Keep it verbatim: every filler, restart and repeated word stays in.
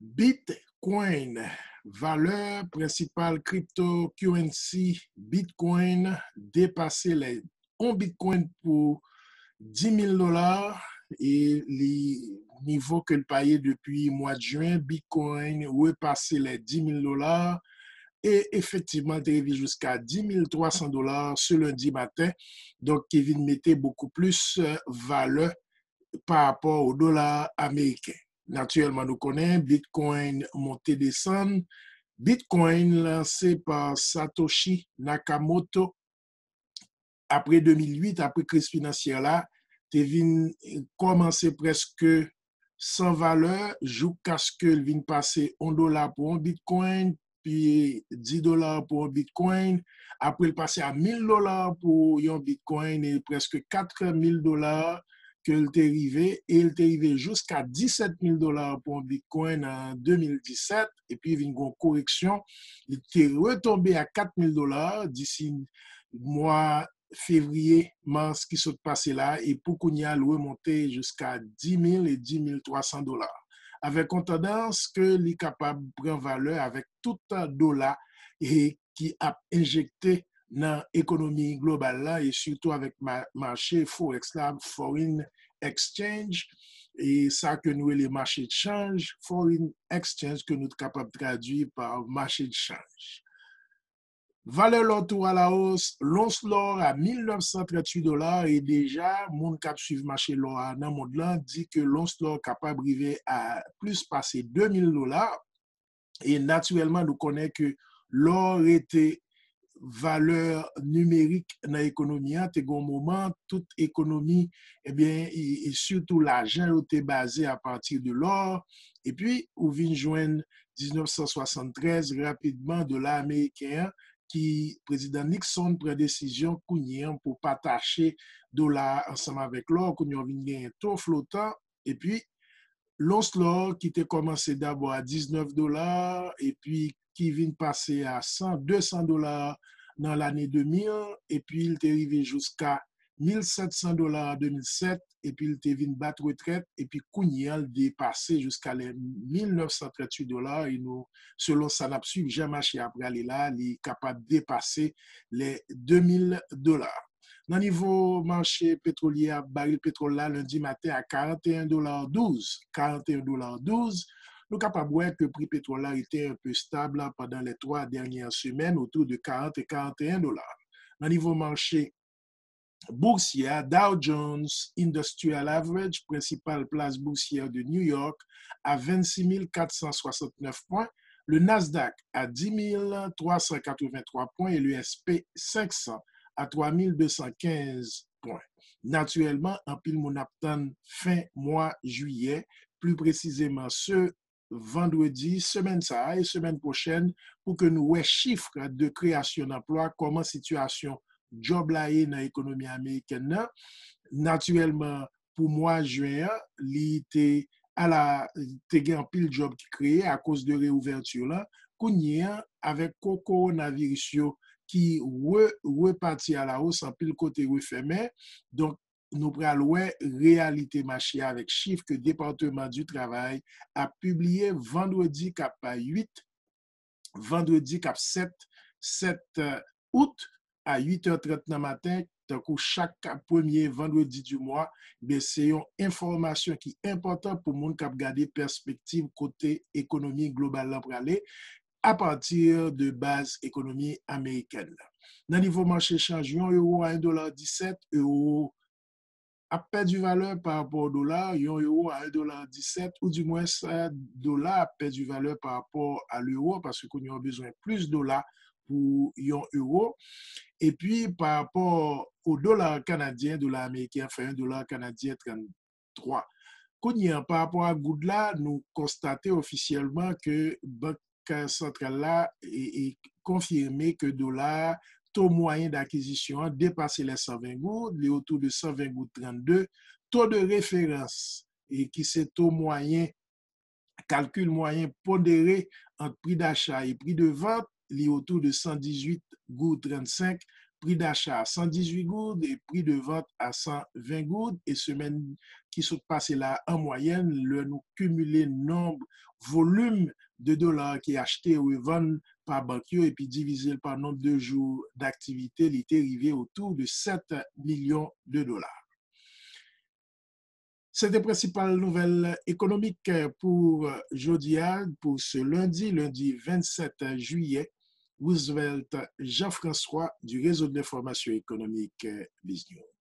Bitcoin, valè prensipal cryptocurrency Bitcoin depase lè yon Bitcoin pou dis mil dola e li nivo ke l pa ye depi mwa jen, Bitcoin repase lè dis mil dola e efektivman te rive jiska dis mil twa san dola se lendi maten, donk ki vin mete bokou plis valè pa rapò o dola ameriken. Natirèlman, nou konnen Bitcoin monte desann. Bitcoin lanse pa Satoshi Nakamoto apre de mil uit, apre kriz finansyè la, te vin kòmanse prèske san valè joukaske l vin pase yon dola pou yon Bitcoin, pi dis dola pou yon Bitcoin. Apre l pase a mil dola pou yon Bitcoin e prèske kat mil dola ke l te rive e l te rive jiska disèt mil dola pou yon Bitcoin an de mil disèt epi vin gen yon koreksyon. Li te retonbe a kat mil dola disi mwa fevriye, mas ki sot pase la e pou kounye a l remonte jiska dis mil e dis mil twa san dola. Avèk yon tandans ke li kapab pran valè avèk tout dola e ki ap enjekte nan ekonomi global la e sitou avèk mache forex la, foreign exchange, e sa ke nou rele mache chanj, foreign exchange ke nou kapab tradui pa mache chanj. Valè lò tou alawos, lons lò a mil nèf san tranntuit dola e deja moun k ap swiv mache lò a nan mond lan di ke lons lò kapab rive a plis pase de mil dola. E natirèlman, nou konnen ke lò rete valè nimerik nan ekonomi an, te gen yon moman, tout ekonomi, ebyen, e, e sitou lajan yo te baze apati de lò. Epi, ou vin jwenn diznèf san swasanntrèz, rapidman, dola ameriken an, ki prezidan Nixon pran desizyon kounye an pou pa tache dola a ansanm avèk lò, kounye an vin genyen to flotan, epi lons lò ki te kòmanse dabò a diznèf dola, epi ki vin pase a san, de san dola nan lane de mil, epi l te rive jiska mil sèt san dola an de mil sèt, epi l te vin bat retrèt, epi kounye an l depase jiska lè mil nèf san tranntuit dola, e nou, selon sa n ap swiv, jan mache a prale la, li kapab depase lè de mil dola. Nan nivo mache petwolye a, baril petwòl la lendi maten a karanteyen dola douz, karanteyen dola douz, nou kapab wè ke pri petwòl la rete enpe stab pandan lè twa dènye semèn, otou de karant e karanteyen dola. Nan nivo mache bousyè a, Dow Jones Industrial Average, prensipal plas bousyè de New York, a vennsis mil kat san swasannnèf pwen, le Nasdaq a dis mil twa san katrevenntwa pwen e le S P senk san a twa mil de san kenz pwen. Natirèlman, anpil moun ap tann fen mwa jiyè, pli presizeman se vandredi semèn sa a e semèn pwochèn pou ke nou wè chif de kreyasyon danplwa, kòman sitiyasyon djòb la ye nan ekonomi amerikèn nan. Natirèlman, pou mwa jen an, li te ala, te gen anpil djòb ki kreye akoz de reouvèti la. Kounye an, avèk ko kowonaviris yo ki re, repati alawos, anpil kote refèmen. Donk, nou pral wè reyalite mache avèk chif ke Departman di Travay ap pibliye vandredi k ap uit, vandredi k ap sèt, sèt out a uit è trant nan maten, tankou chak premye vandredi di mwa, ben, se yon enfòmasyon ki enpòtan pou moun k ap gade pèspektiv kote ekonomi global la prale apati de baz ekonomi amerikèn nan. Nan nivo mache chanj, yon ewo a en dola disèt, ewo ap pèdi valè pa rapò dola, yon ewo a en dola disèt, oudimwens, dola ap pèdi valè pa rapò a lewo, paske kounye a w bezwen plis dola pou yon ewo. Epi, pa rapò o dola kanadyen, dola ameriken an fè yon dola kanadyen trann twa. Kounye a, pa rapò a goud la, nou konstate ofisyèlman ke Bank Santral la e, e konfime ke dola a, to mwayen dakizisyon an depase lè san ven goud, li otou de san ven goud trannde. To de referans, e ki se to mwayen, kalkil mwayen pondere ant pri dacha e pri de vant, li otou de san dizuit goud trannsenk, pri dacha a san dizuit goud e pri de vant a san ven goud, e semèn ki sot pase la an mwayèn, lè nou kimile nonb volim de dola ki achte, revann pa bank yo, epi divize l pa nonb de jou daktivite, li te rive otou de sèt milyon de dola. Se te prensipal nouvèl ekonomik pou jodi a, pou se lendi, lendi vennsèt jiyè. Roosevelt Jean-François du Réseau de l'Information Économique, Biznews.